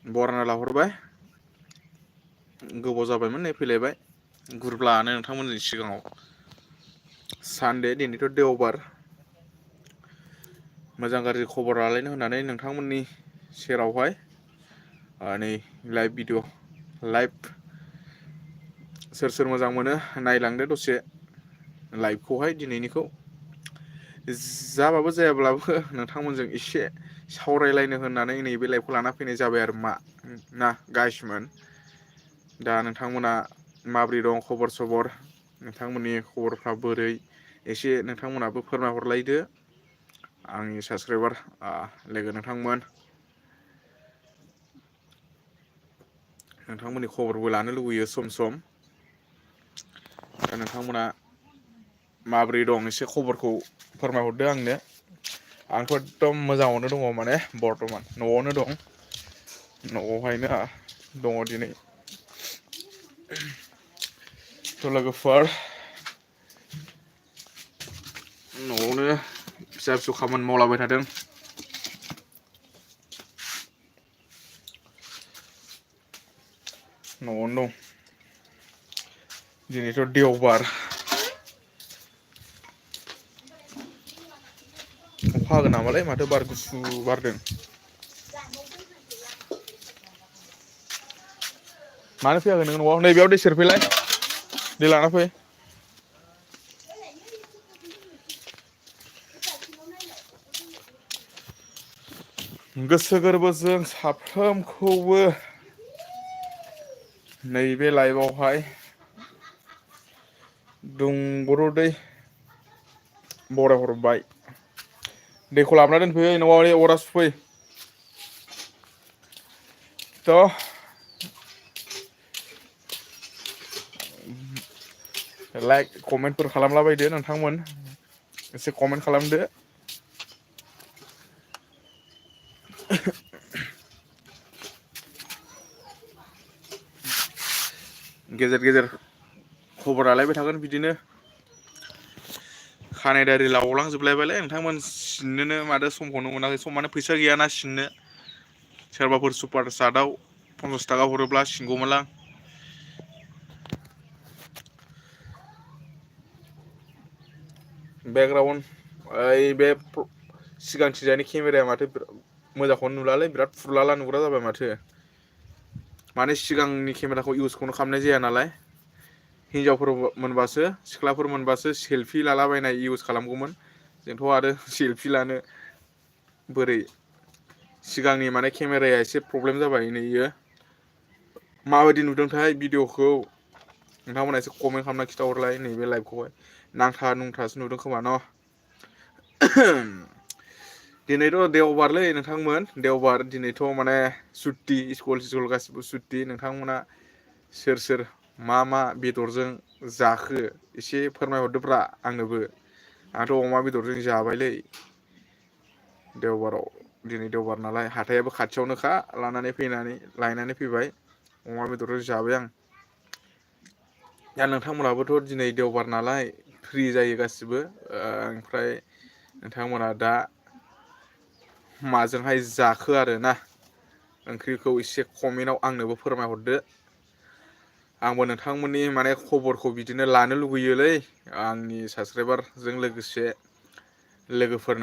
बरायना लाहरबाय गोबाव जाबायमोन नै फैलायबाय गुरब्लानो नोंथांमोननि सिगाङाव सानदे दिनैथ' देवबार मोजां गाज्रि खबर लालायनो होननानै नोंथांमोननि सेरावहाय नै लाइभ भिडिअ लाइभ सोर सोर मोजां मोनो नायलांदो दसे लाइभखौहाय दिनैनिखौ जाबाबो जायाब्लाबो नोंथांमोनजों एसे सावरायलायनो होननानै नैबे लाइभखौ लाना फैनाय जाबाय आरो मा ना गाइसमोन दा नोंथांमोना माब्रै दं खबर सबर नोंथांमोननि खबरफ्रा बोरै एसे नोंथांमोनाबो फोरमायहरलायदो आंनि साबसक्राइबार लोगो नोंथांमोननि खबरबो लानो लुबैयो सम सम दा नोंथांमोना माब्रै दं एसे खबरखौ फोरमायहरदो आंनो आंथ' एकदम मोजाङावनो दङ माने बर्थमान न'आवनो दं न'आवहायनो दङ दिनै थ' लोगोफोर न'आवनो फिसा फिसौ खामानि मावलाबाय थादों न'आवनो दं दिनैथ' देवबार अखा हागोन नामालाय माथो बार गुसु बारदों मानो फैयाखै नों न'आव नैबेयाव दै सेरफैलाय दै लाना फै गोसो गोरबोजों साफ्रोमखौबो नैबे लाइभआवहाय दुंब्रुदै बरायहरबाय दैखौ लाबोना दोनफै न'आव अरा सुफै थ' लाइक कमेन्टफोर खालामलाबायदो नोंथांमोन एसे कमेन्ट खालामदो गेजेर गेजेर खबर लालायबाय थागोन बिदिनो खानाय दारि लावलांजोबलायबायलै नोंथांमोन सिननोनो माथो समखौनो मोनाखै समानो फैसा गैयाना सिननो सोरबाफोर सुपार चाटआव 50 थाखा हरोब्ला सिनगौमोनलां बेकग्राउन्ड ओइ बे सिगांथिंजायनि केमेराया माथो मोजांखौनो नुलालै बिराद फुरलाला नुग्रा जाबाय माथो माने सिगांनि केमेराखौ इउसखौनो खालामनाय जाया नालाय हिनजावफोर मोनबासो सिख्लाफोर मोनबासो सेलफि लालाबायनाय इउस खालामगौमोन जोंथ' आरो सेलफि लानो बोरै सिगांनि माने केमेराया एसे प्रब्लेम जाबाय नैयो माबायदि नुदोंथाय भिडिअ'खौ नोंथांमोना एसे कमेन्ट खालामना खिन्थाहरलाय नैबे लाइभखौहाय नांथा नुंथासो नुदों खोमा न' दिनैथ' देवबारलै नोंथांमोन देवबार दिनैथ' माने सुटि स्कुल गासिबो सुटि नोंथांमोना सोर सोर मा बेदरजों जाखो एसे फोरमायहरदोब्रा आंनोबो आंथ' अमा बेदरजों जाबायलै देवबाराव दिनै देवबार नालाय हाथायाबो खाथियावनोखा लायनानै फैबाय अमा बेदरजों जाबाय आं दा नोंथांमोनहाबोथ' दिनै देवबार नालाय फ्रि जायो गासिबो ओमफ्राय नोंथांमोना दा माजोंहाय जाखो आरोना ओंख्रिखौ एसे कमेन्टआव आंनोबो फोरमायहरदो आंबो नोंथांमोननि माने खबरखौ बिदिनो लानो लुगैयोलै आंनि साबसक्राइबारजों लोगोसे लोगोफोर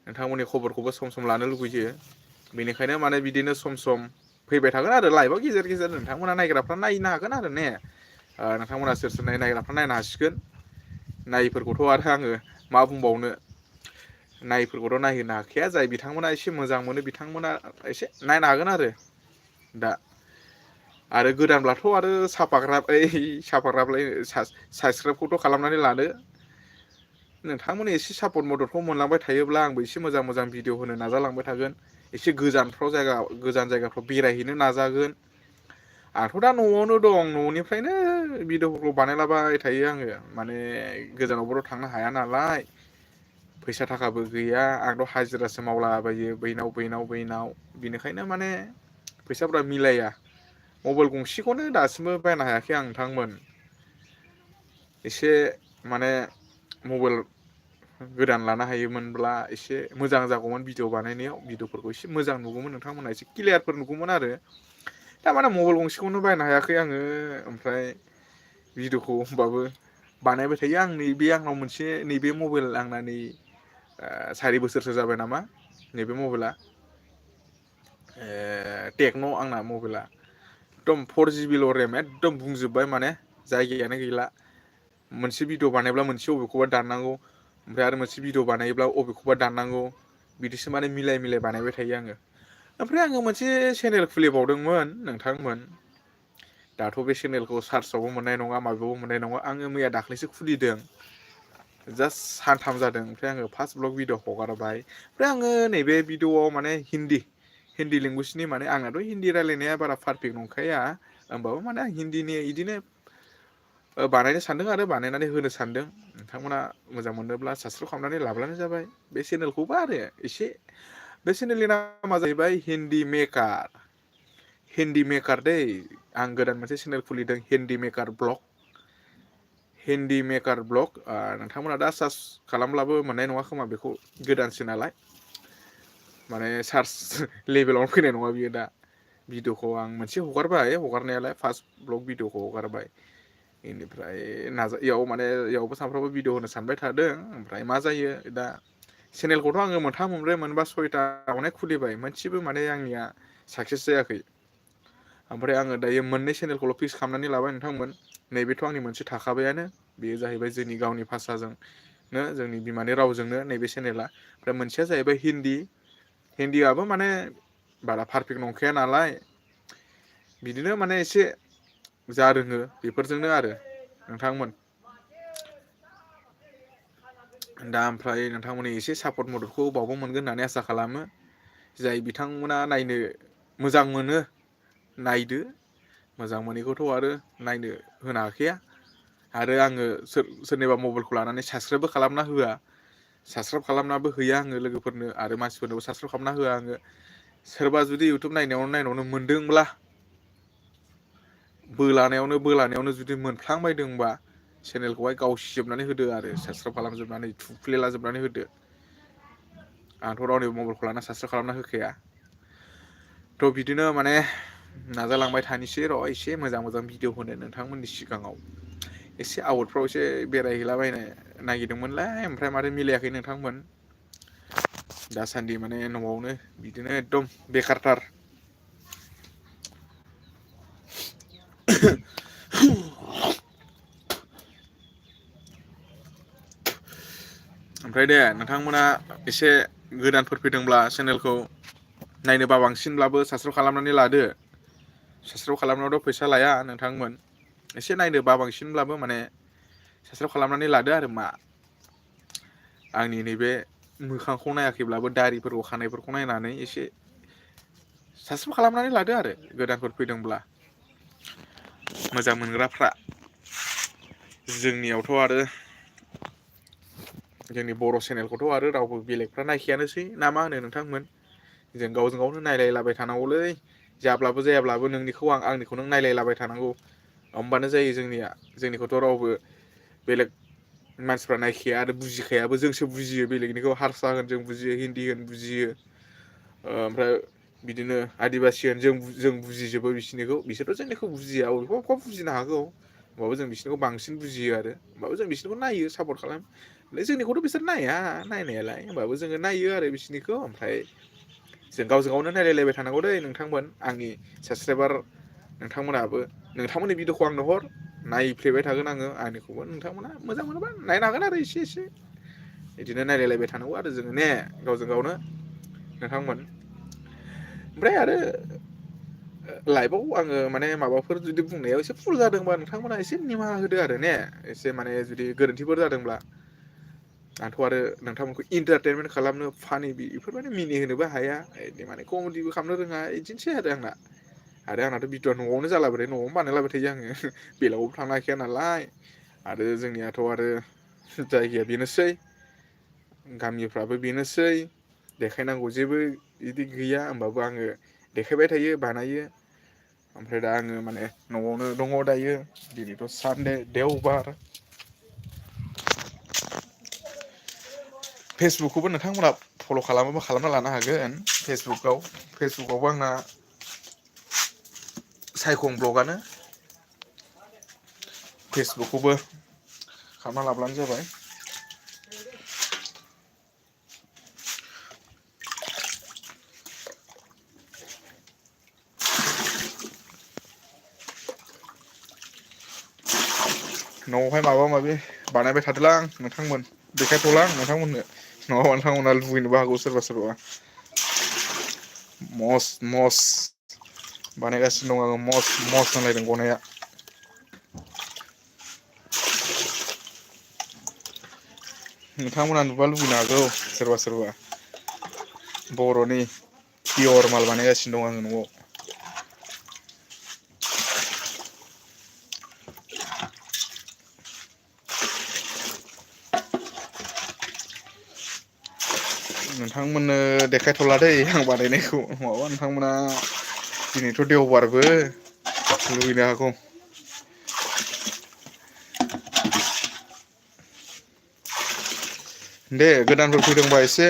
नोंथांमोननि खबरखौबो सम सम लानो लुगैयो बेनिखायनो माने बिदिनो सम सम फैबाय थागोन आरो लाइभआव गेजेर गेजेर नोंथांमोना नायग्राफ्रा नायनो हागोन आरो ने नोंथांमोना सोर सोर नायग्राफ्रा नायनो हासिगोन नायिफोरखौथ' आरो आङो मा बुंबावनो नायिफोरखौथ' नायहोनो हाखाया जाय बिथांमोना एसे मोजां मोनो बिथांमोना एसे नायनो हागोन आरो दा आरो गोदानब्लाथ' आरो साफाग्राबलाय साबसक्राइबखौथ' खालामनानै लादो नोंथांमोननि एसे सापर्ट मददखौ मोनलांबाय थायोब्ला आंबो एसे मोजां मोजां भिडिअ होनो नाजालांबाय थागोन एसे गोजान जायगाफ्राव बेरायहैनो नाजागोन आंथ' दा न'आवनो दं न'निफ्रायनो भिडिअफोरखौ बानायलाबाय थायो आङो माने गोजानावबोथ' थांनो हाया नालाय फैसा थाखाबो गैया आंथ' हाजिरासो मावलाबायो बैनाव बेनिखायनो माने फैसाफ्रा मिलाया मबाइल गंसेखौनो दासिमबो बायनो हायाखै आं नोंथांमोन एसे माने मबाइल गोदान लानो हायोमोनब्ला एसे मोजां जागौमोन भिडिअ बानायनायाव भिडिअफोरखौ एसे मोजां नुगौमोन नोंथांमोना एसे क्लियारफोर नुगौमोन आरो दामाने मबाइल गंसेखौनो बायनो हायाखै आङो ओमफ्राय भिडिअखौ होमबाबो बानायबाय थायो आं नैबे आंनाव मोनसे नैबे मबाइल आंना नै 4 बोसोरसो जाबाय नामा नैबे मबाइला टेक्न' आंना मबाइला एकदम 4GB रेम एकदम बुंजोब्बाय माने जायगायानो गैला मोनसे भिडिअ बानायब्ला मोनसे अबेखौबा दाननांगौ ओमफ्राय आरो मोनसे भिडिअ बानायोब्ला अबेखौबा दाननांगौ बिदिसो माने मिलाय मिलाय बानायबाय थायो आङो ओमफ्राय आङो मोनसे चेनेल खुलिबावदोंमोन नोंथांमोन दाथ' बे चेनेलखौ सार्चआवबो मोननाय नङा माबायावबो मोननाय नङा आङो मैया दाख्लैसो खुलिदों जास्ट सानथाम जादों ओमफ्राय आङो फार्स्ट ब्लग भिडिअ हगारबाय ओमफ्राय आङो नैबे भिडिअआव माने हिन्दी लेंगुवेजनि माने आंनाथ' हिन्दी रायलायनाया बारा पारफेक्ट नंखाया होमबाबो माने आं हिन्दीनि इदिनो बानायनो सानदों आरो बानायनानै होनो सानदों नोंथांमोना मोजां मोनोब्ला साबस्क्राइब खालामनानै लाब्लानो जाबाय बे चेनेलखौबो आरो एसे बे चेनेलनि नामा जाहैबाय हिन्दी मेकार दै आं गोदान मोनसे चेनेल खुलिदों हिन्दी मेकार ब्लग नोंथांमोना दा सार्च खालामब्लाबो मोननाय नङा खोमा बेखौ गोदानसो नालाय माने सार्च लेभेलावनो फैनाय नङा बियो दा भिडिअखौ आं मोनसे हगारबाय हगारनायालाय फार्स्ट ब्लग भिडिअखौ हगारबाय बेनिफ्राय इयावबो सानफ्रामबो भिडिअ होनो सानबाय थादों ओमफ्राय मा जायो दा चेनेलखौथ' आङो मोनथाम मोनब्रै मोनबा 6टा अनेक खुलिबाय मोनसेबो माने आंनिया साक्सेस जायाखै ओमफ्राय आङो दायो मोननै चेनेलखौल' फिक्स खालामनानै लाबाय नोंथांमोन नैबेथ' आंनि मोनसे थाखाबायानो बेयो जाहैबाय जोंनि गावनि भाषाजोंनो जोंनि बिमानि रावजोंनो नैबे चेनेला ओमफ्राय मोनसेया जाहैबाय हिन्दीआबो माने बारा पारफेक्ट नंखाया नालाय बिदिनो माने एसे जा रोङो बेफोरजोंनो आरो नोंथांमोन दा ओमफ्राय नोंथांमोननि एसे सापर्ट मददखौ बावबो मोनगोन होननानै आसा खालामो जाय बिथांमोना नायनो मोजां मोनो नायदो मोजां मोनैखौथ' आरो नायनो होनो हाखाया आरो आङो सोरनिबा मबाइलखौ लानानै साबसक्राइबबो खालामना होआ साबसक्राइब खालामनाबो हैया आङो लोगोफोरनो आरो मानसिफोरनोबो साबसक्राइब खालामना होआ आङो सोरबा जुदि इउटुब नायनायावनो मोनदोंब्ला बोलानायावनो जुदि मोनफ्लांबायदोंबा चेनेलखौहाय गावसिजोबनानै होदो आरो साबसक्राइब खालामजोबनानै थुफ्लेलाजोबनानै होदो आंथ' रावनिबो मबाइलखौ लाना साबसक्राइब खालामना होखाया थ' बिदिनो माने नाजालांबाय थानोसै र' एसे मोजां भिडिअ होनो नोंथांमोननि सिगाङाव एसे आउटफ्राव एसे बेरायहैलाबायनो नागिरदोंमोनलाय ओमफ्राय माथो मिलायाखै नोंथांमोन दासान्दि माने न'आवनो बिदिनो एकदम बेखारथार ओमफ्राय दे नोंथांमोना एसे गोदानफोर फैदोंब्ला चेनेलखौ नायनोबा बांसिनब्लाबो साबसक्राइब खालामनानै लादो साबसक्राइब खालामनायावथ' फैसा लाया नोंथांमोन एसे नायनोबा बांसिनब्लाबो माने साबसक्राइब खालामनानै लादो आरो मा आंनि नैबे मोखांखौ नायाखैब्लाबो दारिफोरखौ खानायफोरखौ नायनानै एसे साबसक्राइब खालामनानै लादो आरो गोदानफोर फैदोंब्ला मोजां मोनग्राफ्रा जोंनियावथ' आरो जोंनि बर' चेनेलखौथ' आरो रावबो बेलेगफ्रा नायखायानोसै ना मा होनो नोंथांमोन जों गावजों गावनो नायलायलाबाय थानांगौलै जाब्लाबो जायाब्लाबो नोंनिखौ आंनिखौ नों नायलायलाबाय थानांगौ होमबानो जायो जोंनिखौथ' रावबो बेलेग मानसिफ्रा नायखाया आरो बुजिखायाबो जोंसो बुजियो बेलेगनिखौ हारसा होन जों बुजियो हिन्दी होन बुजियो ओमफ्राय बिदिनो आदिबासि होन जों बुजिजोबो बिसोरथ' जोंनिखौ बुजिया अबेखौबा बुजिनो हागौ होमबाबो जों बिसोरनिखौ बांसिन बुजियो आरो होमबाबो जों बिसोरनिखौ नायो सापर्ट खालाम जोंनिखौथ' बिसोर नाया नायनायालाय होमबाबो जोङो नायो आरो बिसोरनिखौ ओमफ्राय जों गावजों गावनो नायलायलायबाय थानांगौ दै नोंथांमोन आंनि साबसक्राइबार नोंथांमोननि भिडिअखौ आंनो हर नायफ्लेबाय थागोन आङो आंनिखौबो नोंथांमोना मोजां मोनोबा नायनो हागोन आरो एसे बिदिनो नायलायलायबाय थानांगौ आरो जोङो ने गावजों गावनो नोंथांमोन ओमफ्राय आरो लाइभआव आङो माने माबाफोर जुदि बुंनायाव एसे भुल जादोंबा नोंथांमोना एसे निमाहा होदो आरो ने एसे माने जुदि गोरोन्थिफोर जादोंब्ला आंथ' आरो नोंथांमोनखौ इन्टारटेनमेन्ट खालामनो फानि बेफोरबायदि मिनिहोनोबो हाया बिदि माने कमेडिबो खालामनो रोङा बिदिनोसै आरो आंनाथ' भिडिअआ न'आवनो जालाबाय थायो न'आवनो बानायलाबाय थायो आङो बेलेगावबो थांनो हाखाया नालाय आरो जोंनियाथ' आरो जायगाया बेनोसै गामिफ्राबो बेनोसै देखायनांगौ जेबो बिदि गैया होमबाबो आङो देखायबाय थायो बानायो ओमफ्राय दा आङो माने न'आवनो दङ दायो दिनैथ' सानदे देवबार फेसबुकखौबो नोंथांमोना फल' खालामोबा खालामना लानो हागोन। फेसबुकआवबो आंना सायखं ब्लगआनो फेसबुकखौबो खालामना लाब्लानो जाबाय। न'आवहाय माबा माबि बानायबाय थादोलां नोंथांमोन देखायथ'ला आं नोंथांमोननो नङाबा नोंथांमोना लुगैनोबो हागौ सोरबा सोरबा मस बानायगासिनो दं आङो मस होनलायदों गनाया नोंथांमोना नुबा लुबैनो हागौ सोरबा सोरबा बर'नि पियर माल बानायगासिनो दं आङो न'आव नोंथांमोननो देखायथ'ला दै आं बानायनायखौ नङाबा नोंथांमोना दिनैथ' देवबारबो लुगैनो हागौ। दे गोदानफोर फैदोंबा एसे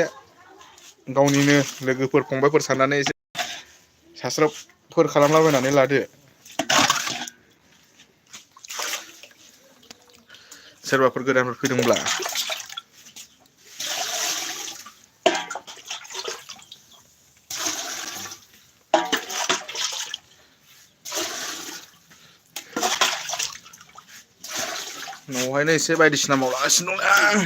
गावनिनो लोगोफोर फंबायफोर साननानै एसे साबस्क्राइबफोर खालामलाबायनानै लादो। सोरबाफोर गोदानफोर फैदोंब्ला न'आवहायनो एसे बायदिसिना मावलागासिनो दंलै आं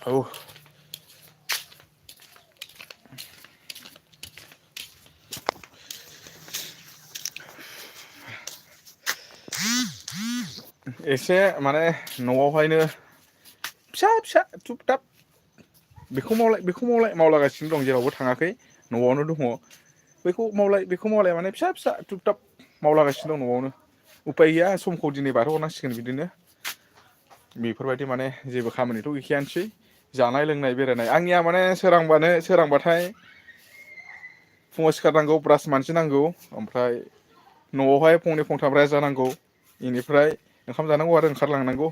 औ एसे माने न'आवहायनो फिसा थुब थाब बेखौ मावलाय मावलागासिनो दं जेरावबो थाङाखै न'आवनो दङ बेखौ मावलाय माने फिसा थुब थाब मावलागासिनो दं न'आवनो उफाय गैया समखौ दिनै बारहोहरनांसिगोन बिदिनो बेफोरबायदि माने जेबो खामानिथ' गैखायानोसै जानाय लोंनाय बेरायनाय आंनिया माने सोरांबाथाय फुङाव सिखारनांगौ ब्रास मानजिनांगौ ओमफ्राय न'आवहाय फंनै फंथाम रायजानांगौ बेनिफ्राय ओंखाम जानांगौ आरो ओंखारलांनांगौ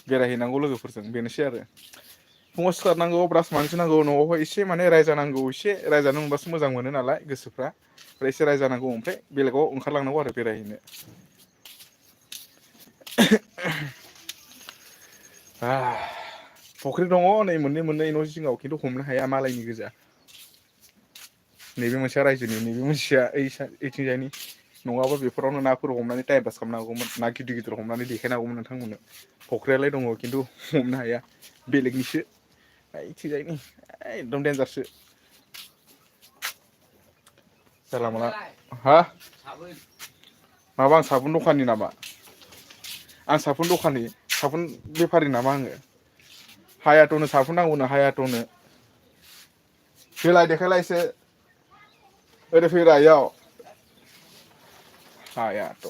बेरायहैनांगौ लोगोफोरजों बेनोसै आरो फुङाव सिखारनांगौ ब्रास मानजिनांगौ न'आवहाय एसे माने रायजानांगौ एसे रायजानो मोनबासो मोजां मोनो नालाय गोसोफ्रा ओमफ्राय एसे रायजानांगौ ओमफ्राय बेलेगाव ओंखारलांनांगौ आरो बेरायहैनो फुख्रि दङ नै मोननै न' जिङाव खिन्थु हमनो हाया मालायनि गोजा नैबे मोनसेया रायजोनि नैबे मोनसेया ओइथिंजायनि नङाबा बेफोरावनो नाफोर हमनानै टाइम पास खालामनो हागौमोन ना गिदिर हमनानै देखायनो हागौमोन नोंथांमोननो फख्रियालाय दङ खिन्थु हमनो हाया बेलेगनिसो ओइथिंजायनि एकदम देनजारसो जानला मोनला हा माबा आं साबुन दखानि नामा आं साबुन बेफारि नामा आङो हायात'नो साबुन नांगौनो हायात'नो देखायलाय एसे ओरै फैब्रा इयाव हायात'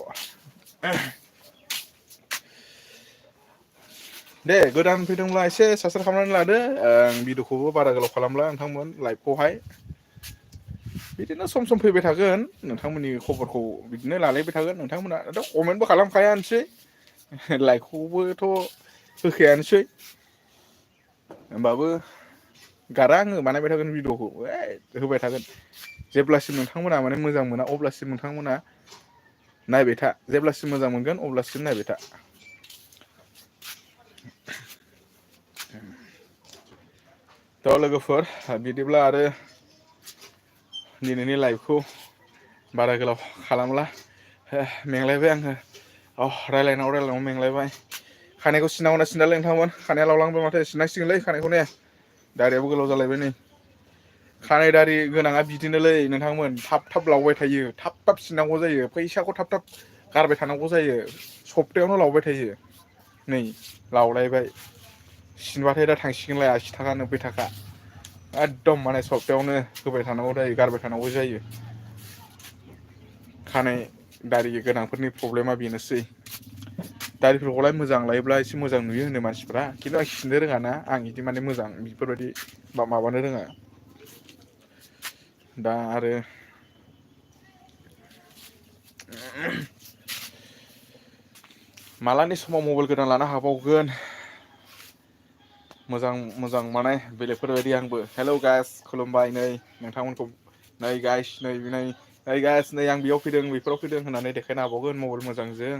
दे गोदान फैदोंब्ला एसे साबसक्राइब खालामनानै लादो आं भिडिअखौबो बारा गोलाव खालामला नोंथांमोन लाइभखौहाय बिदिनो सम सम फैबाय थागोन नोंथांमोननि खबरखौ बिदिनो लालायबाय थागोन नोंथांमोना कमेन्टबो खालामखायानोसै लाइकखौबोथ' होखायानोसै होमबाबो गारा आङो बानायबाय थागोन भिडिअखौ होबाय थागोन जेब्लासिम नोंथांमोना माने मोजां मोना अब्लासिम नोंथांमोना नायबाय था जेब्लासिम मोजां मोनगोन अब्लासिम नायबाय था थ' लोगोफोर बिदिब्ला आरो दिनैनि लाइभखौ बारा गोलाव खालामला मेंलायबाय आङो रायलायनायाव मेंलायबाय खानायखौ सिननांगौ ना सिनालै नोंथांमोन खानाया लावलांबाय माथो सिननांसिगोनलै खानायखौ ने दारियाबो गोलाव जालायबाय नै खानाय दारि गोनाङा बिदिनोलै नोंथांमोन थाब लावबाय थायो थाब सिननांगौ जायो फैसाखौ थाब गारबाय थानांगौ जायो सप्तायावनो लावबाय थायो नै लावलायबाय सिनबाथाय दा थांसिगोनलाय 80 थाखा 90 थाखा एकदम माने सप्तायावनो होबाय थानांगौ जायो गारबाय थानांगौ जायो खानाय दारि गोनांफोरनि प्रब्लेमा बेनोसै दारिफोरखौलाय मोजां लायोब्ला एसे मोजां नुयो होनो मानसिफ्रा खिन्थु आं सिननो रोङाना आं बिदि माने मोजां बेफोरबायदि माबानो रोङा दा आरो मालानि समाव मबाइल गोदान लानो हाबावगोन मोजां मोजां माने बेलेगफोरबायदि आंबो हेलौ गाइस खुलुमबाय नै नोंथांमोनखौ नै गाइस नै गाइस नै आं बेयाव फैदों बेफोराव फैदों होननानै देखायनो हाबावगोन मबाइल मोजांजों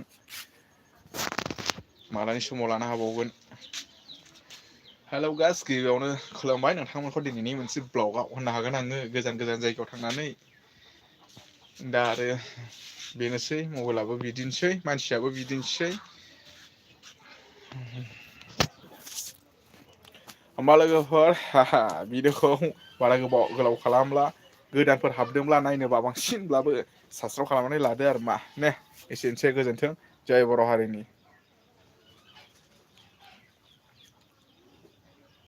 मालानि समाव लानो हाबावगोन हेलौ गाइस गिबियावनो खुलुमबाय नोंथांमोनखौ दिनैनि मोनसे ब्लगाव होननो हागोन आङो गोजान गोजान जायगायाव थांनानै दा आरो बेनोसै मबाइलाबो बिदिनोसै मानसियाबो बिदिनोसै होमबा लोगोफोर भिडिअखौ बारा गोलाव खालामला गोदानफोर हाबदोंब्ला नायनोबा बांसिनब्लाबो साबसक्राइब खालामनानै लादो आरो मा ने एसेनोसै गोजोन्थों जय बर' हारिनि